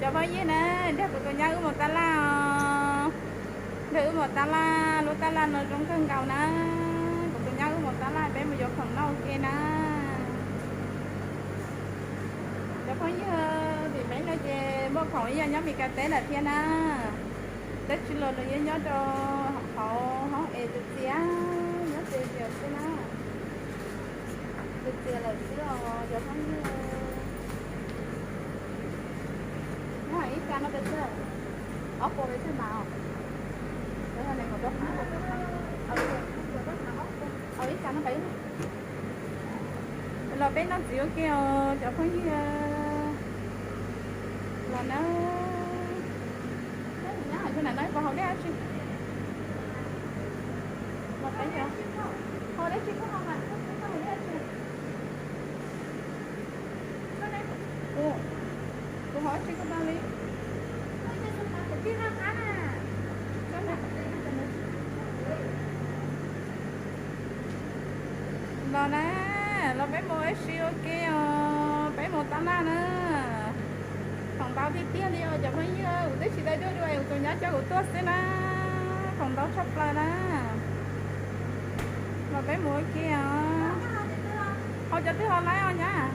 Cov phooj ywg na, nrog kuv tus nyab wb mus tab laj os. Nrog wb mus tab laj, lub tab laj no zoo kawg nkaus na. Kuv tus nyab wb mus tab laj, peb mus yuav khoom noj ua ke na. Cov phooj ywg, tim peb no ces muaj khoom ib yam nyob Mes Kas teb lawm thiab na. Tab sis los nws yeej nyob rau hauv hoob es txias txias, nyob txias txias xwb na. Txias txias lawm xwb os cov phooj ywg. Nyob hais ib kas no pes tsawg? Ob puas pes tsawg mas os? Ib kas no pes Los peb noj ntxiv ua ke os cov phooj ywg. Los na. Nyob hauv no puas haus dej dab tsi? Los peb haus dab tsi, kuv haus dab tsi? Kuv haus dab tsi kuj tau li. Los na, los peb mus ua si ua ke os, peb mus tab laj na. Khoom ntau tiag tiag li os cov phooj ywg, kuv twb tsis tau tuaj dua es kuv tus nyab coj kuv tuaj xwb na. Khoom ntau tshaj plaws na. Los peb mus ua ke os. Haus cov twg los laib os nyab.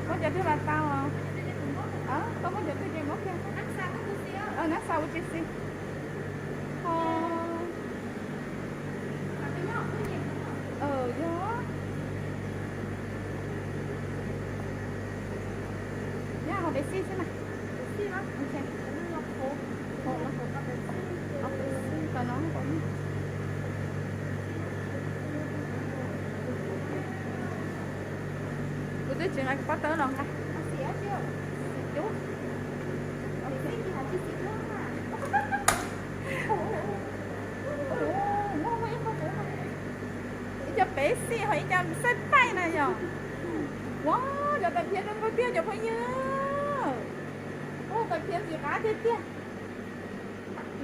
Muab cov twg los tau os. Koj muab cov twg ces muab kiag. Nab xa ua tsis xis. Yog. Nyab haus pes xij xwb na. Kuv twb tsis nqa pob tawb los nqa. Xim cub. Ib co pes xij ho ib co xaib paij na yog. Ua, cov tais phiaj zoo nkauj tiag cov phooj ywg. Ua tais phiaj ntxim qab tiag tiag.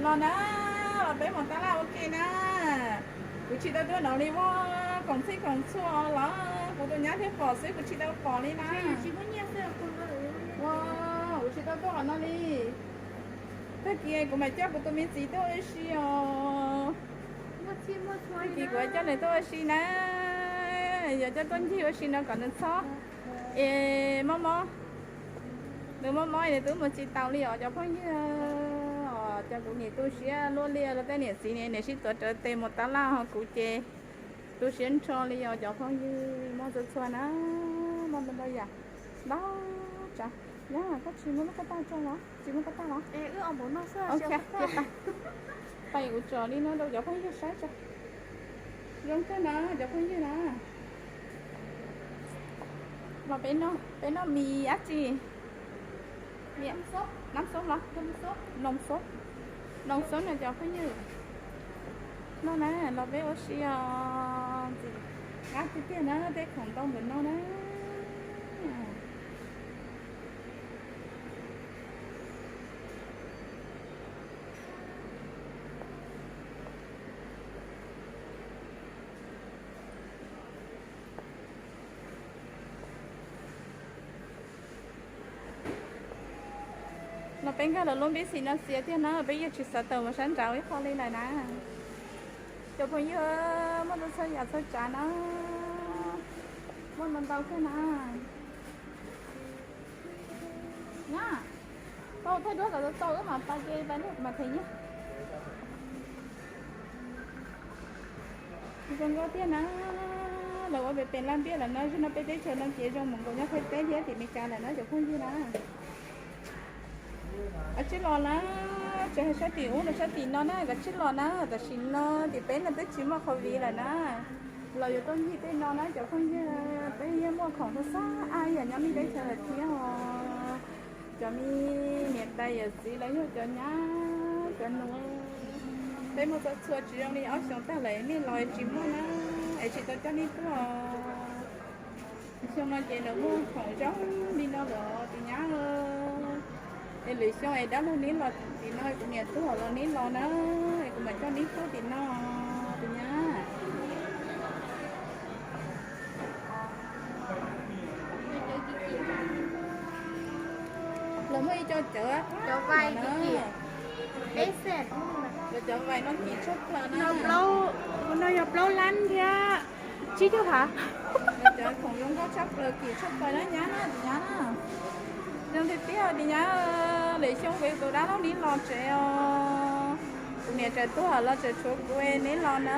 Los na, los peb mus tab laj ua ke na. Kuv tsis tau tuaj no li, ua khoom txhij khoom txhua los kuv tus nyab thiaj pom xwb, kuv tsis tau pom li na. Ua, kuv tsis tau tuaj qhov no li. Tag kis kuv mam coj kuv tus me txiv tuaj ua si os. Tag kis kuv coj nws tuaj ua si na. Yog coj tuaj ncig ua si no kom nws txhob es mob mob. Nws mob mob nws twb mus tsis taus li os cov phooj ywg. Os, cov kuv nim tu siab luaj li los tej niam txiv niam sib tuav rawv tes mus tab laj ho kuv ces tu siab nrho li os cov phooj ywg. Muaj txhua txhua na, muaj ntau ntau yam, ntau tsav. Nyab, koj tsis muab lub koj tag tso los? Tsis muab koj tag los? Pais kuv tsom li no rau cov phooj ywg saib tso. Zoo kawg na cov phooj ywg na. Los peb noj, peb noj mis dab tsi? Nab xoob los? Noos xoob, noos xoob no cov phooj ywg. No na, los peb ua si os. Ntxim qab tiag tiag na, tej khoom ntau ntawm no na. Los peb nkag lawv lub npib xis no xiav tiag na, peb yeej tsis xav tawm mus sab nraud ib qho li lawm na. Cov phooj ywg, muaj txhua txhua yam txhua tsav na, muaj ntau ntau kawg na. Nyab, tau thaij duab kom tau tau wb mam pais ke pais lawm mam them nyiaj. Zoo nkauj tiag na, lawv ua pem pem laj ntiaj lawm no, zaum no peb teb chaws no ces zoo mus nkaus nyob Thaib teb thiab tim Meskas lawm na cov phooj ywg na. Kav tsij los na, tsis hais sab tim ub los sab tim no na, kav tsij los na, tam sim no tim peb no twb tsis muaj COVID lawm na. Los yuav tuaj ncig tej no na cov phooj ywg, peb yeej muaj khoom tau xab ab yam nyob nej teb chaws lawm thiab os. Cov me niam tais yawm txiv los yog cov nyab cov nus, peb muaj txhua txhua tsis zoo li ob xyoos tag lawm nej los tsis muaj na, es tsis tau coj nej tuaj. Xyoo no ces nws muaj khoom zoo li no lawm tim nyab. Es lwm xyoo es dab laug neb los tim no, kuv niam tuag los neb los na, es kuv mam coj neb tuaj tim no tim nyab. Muaj ib co cawv, cov vais no, cov cawv vais no kim tshaj plaws na. No yog plaub lab thiab tsib caug phav. Cov khoom zoo nkauj tshaj plaws, kim tshaj plaws na nyab na, tus nyab na. Zoo tiag tiag tus nyab, lwm xyoo kuv tus dab laug neb los tsev os. Kuv niam tseem tuag los tseem tshuav kuv es neb los na,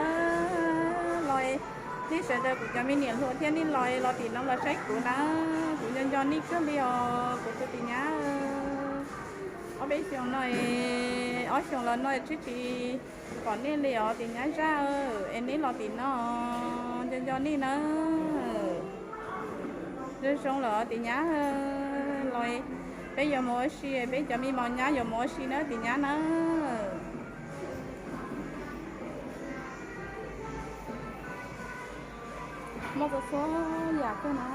los nej sawv daws kuv cov me niam hluas thiab nej los, los tim no los saib kuv na. Kuv nco nco nej kawg li os kuv tus tus nyab. Ob peb xyoos no, ob xyoos los no tsis tsis pom nej li os tus nyab Zaj, es neb los tim no, nco nco nej na. Zoo zoo lawm tus nyab, los peb yuav mus ua si, peb cov me mos nyab yuav mus ua si na tus nyab na. Muaj txhua txhua yam kawg na.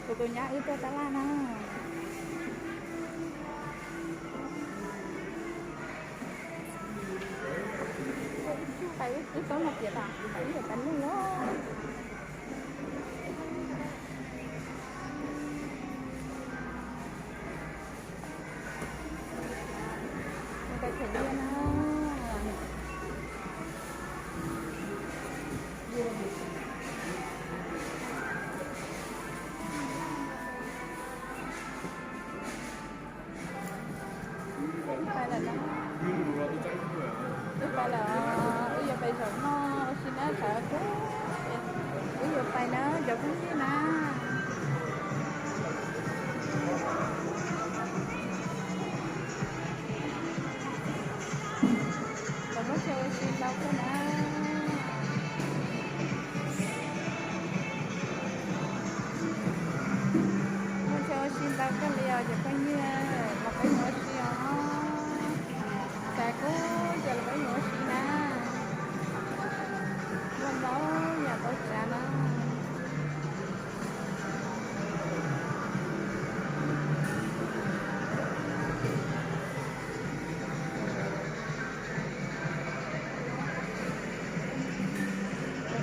Kuv tus nyab wb tuaj tab laj na. Wb tau no tias tas, wb yuav tas lej los. Mus tais khwv liaj na. Wb pais lawm na. Wb pais lawm, wb yuav pais zaum noj ua si na, tshav kub, wb yuav pais na cov phooj ywg na. Lawv muaj chaw ua si ntau kawg na. Muaj chaw ua si ntau kawg li os cov phooj ywg, los peb mus ua si os. Tshav kub ces los peb mus ua si na. Muaj ntau yam tau tsav na.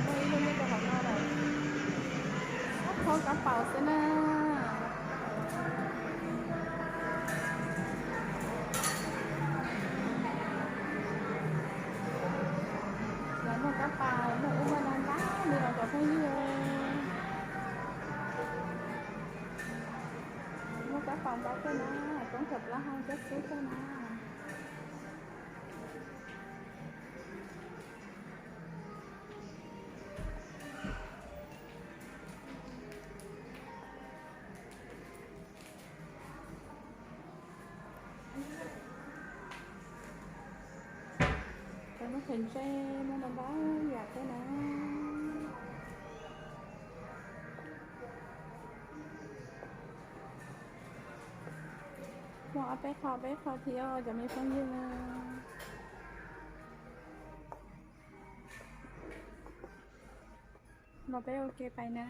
Muaj ib lub nyob rau hauv no lawm. Sab qhov kab paus xwb na. Lawv muaj kab paus, muaj ub muaj no ntau li os cov phooj ywg. Muaj kab paus ntau kawg na, coob kawg plaub hau coob xwb kawg na. Cov no khaws ntse, muaj ntau ntau yam kawg na. Muaj ob peb qho peb qho thiab cov me phooj ywg na. Los peb ua ke pais na.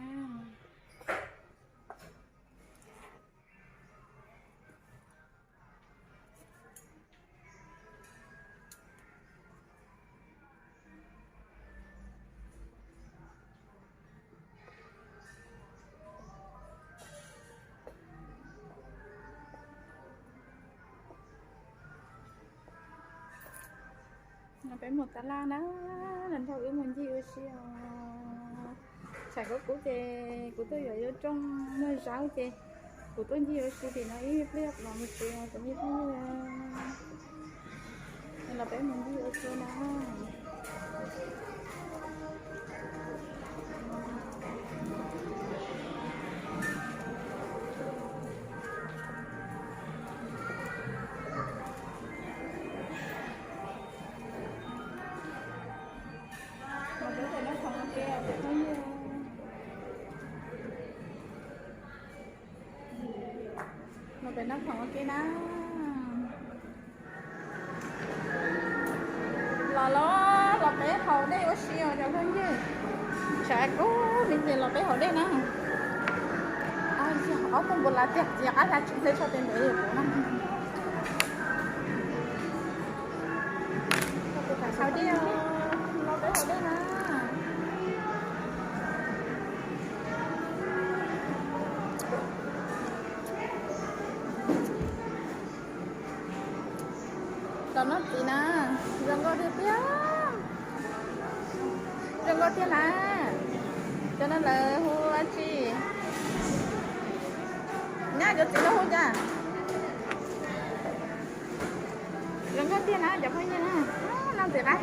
No peb mus tab laj na, los nrog wb mus ncig ua si os. Tshav kub kub ces kuv tuaj yuav yuav rooj muag zaub ces kuv tuaj ncig ua si tim no ib pliag los mus tsev os cov me phooj ywg. Los peb mus ncig ua si na. Los peb mus noj khoom ua ke os cov phooj ywg. Los peb noj khoom ua ke na. Los los los peb haus dej ua si os cov phooj ywg. Tshav kub li ces los peb haus dej na. Ob tug npua lav tiag ces qab hla tsis ntev tso tes ntev yog kuv na. Haus dej, los peb haus dej na. Los noj txiv na, zoo nkauj tiag tiag. Zoo nkauj tiag na. Cov no lawv hu dab tsi? Nyab, cov txiv no hu cas? Zoo nkauj tiag na cov phooj ywg na. Noj ntxim qab.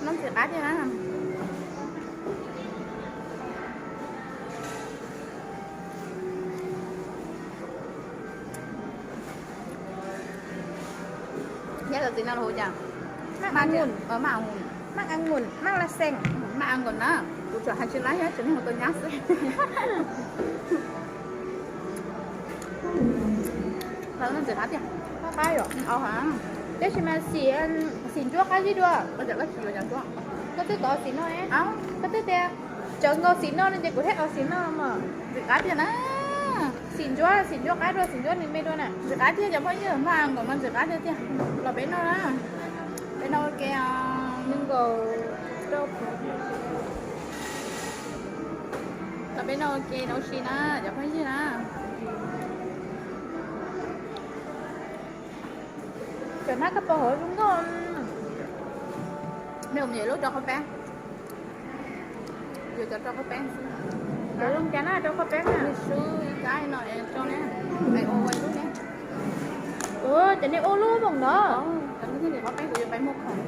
Noj ntxim qab tiag na. Thiab cov txiv no los hu cas? Maj angum, maj angum, maj las xees, maj angum na. Kuv tsuas hais tsis laib thiab, tsuas niaj hu tau nyab xwb. Lawv no ntxim qab tiag. Qab qab yom. Tab sis mas xim, xim ntsuab qab zib dua. Koj twb tau xim no, koj twb tias tsawv nkaus xim no no ces kuv thiaj tau xim no mas. Ntxim qab tiag na. Xim ntsuab, xim ntsuab qab dua, xim ntsuab nws me dua na. Ntxim qab tiag cov phooj ywg, maj angum mas ntxim qab tiag tiag. Los peb noj na. Peb noj ua ke os. Los peb noj ua ke noj si na cov phooj ywg na. Cov hnab kab paus hauv zoo nkauj. Nej ua me nyuam lub rau qhaub peeb. Yuav cov rau qhaub peeb xwb. Cov zoo cas na rau qhaub peeb na? Swb ib kab no es rau ne, es ua ua lub ne. Ua cov nej ua lub voom ntawd. Cov lub thiaj li qhaub peeb kuv yuav pais muag khoom.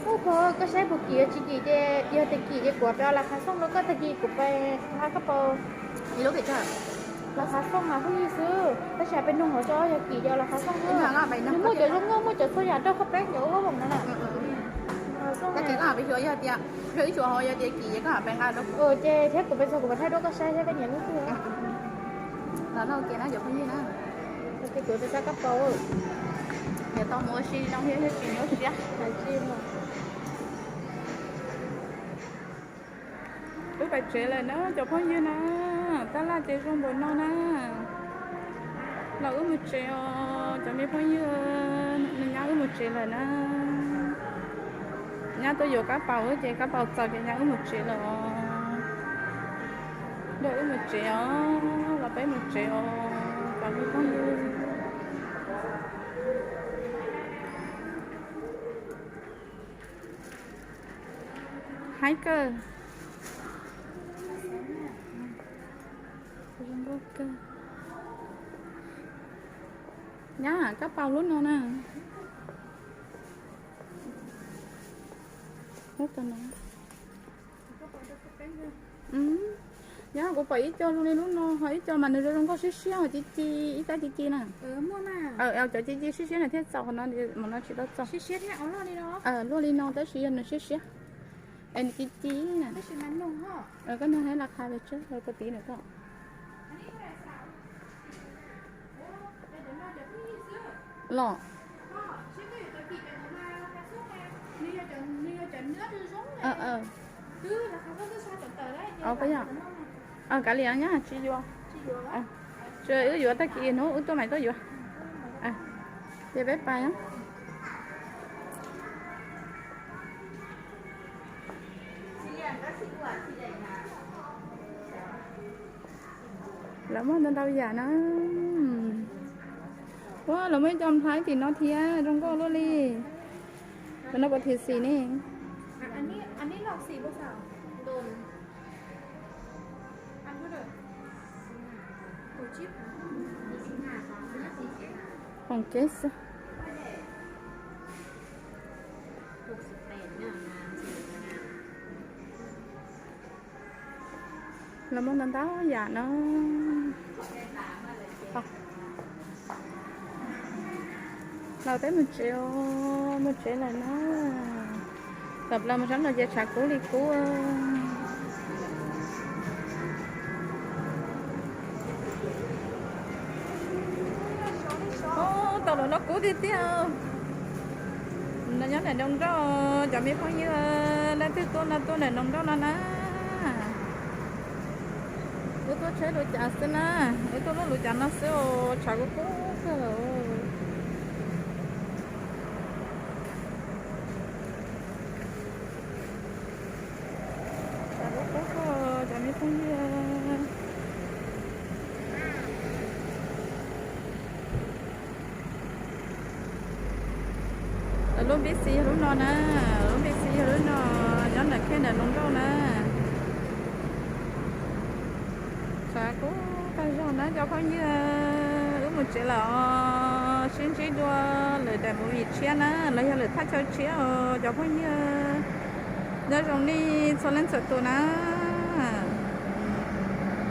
Muag khoom koj saib puas kim, tsis kim ces yog tias kim ces kuv pais ua las khav xoo rau koj, tag kis kuv pais nqa kab paus. Ib lub pem tsawg? Las khav xoo mas phooj ywg xwb, tab sis peb nug hauv tso yog kim ces ua las khav xoo xwb. Nws muaj cov zoo nkauj, muaj cov txhua yam rau qhaub peeb cov ua lub voom no na. Tag kis koj pais xyuas yog tias, yog ib xyuas hauv yog tias kim ces koj pais nqa rau. Ces thiab kuv pais txog kuv mam thaij rau koj saib thiab koj nyiam lub twg. Los noj ua ke na cov phooj ywg na. Tag kis kuv pais xav kab paus. Niam tau mus ua si no thiab tsis nyuaj siab. Wb pais tsev lawm na cov phooj ywg na, tab laj ces zoo npaum no na. Los wb mus tsev os cov me phooj ywg, nws nyab wb mus tsev lawm na. Nyab tuaj yuav kab paus wb ces kab paus txaus ces nyab wb mus tsev lawm os. Nrog wb mus tsev os, los peb mus tsev os cov me phooj ywg. Haib kawg. Zoo nkauj kawg. Nyab, kab paus lub no na. Lub no. Nyab, kuv pom ib co zoo li lub no ho ib co mas nws zoo zoo nkauj siab siab ho ci ci, ib kab ci ci na. Cov ci ci siab siab na thiaj txaus, qhov no mas no tsis tau txaus. Luaj li no tab sis yog nws siab siab. Es nws ci ci na. Koj nug hais las khav pes tsawg los koj tiv na koj. Los. Kav liam nyab, tsis yuav. Tsis, wb yuav tag kis hnub wb tuaj mam tuaj yuav. Ces peb pais. Lawv muaj ntau ntau yam na. Ua, lawv muaj ib co nplhaib tim no thiab zoo nkauj luaj li. Cov no puas thim xim ne? Hom kev xwb. Lawv muaj ntau ntau yam no. Lawv peb mus tsev, mus tsev lawm na. Tam plaws mus sab no ces tshav kub li kub. Tau los no kub tiag tiag. No nyob ntawm nroog nroj, cov me phooj ywg leej twg tuaj no tuaj ntawm nroog nroj no na. Wb tuaj tsheb lub cav xwb na, wb tuaj lub lub cav no xwb os, tshav kub kub kawg. Tshav kub kub kawg cov me phooj ywg. Lub npib xis yog lub no na, lub npib xis yog lub no, nyob ntawm khej ntawm Loos Nkauj na. Tshav kub tag zog na cov phooj ywg, wb mus tsev lawm os, sib ntsib dua lwm daim movie tshiab na, los yog lwm thaj chaw tshiab os cov phooj ywg. Nyob zoo nej txhua leej txhua tus na.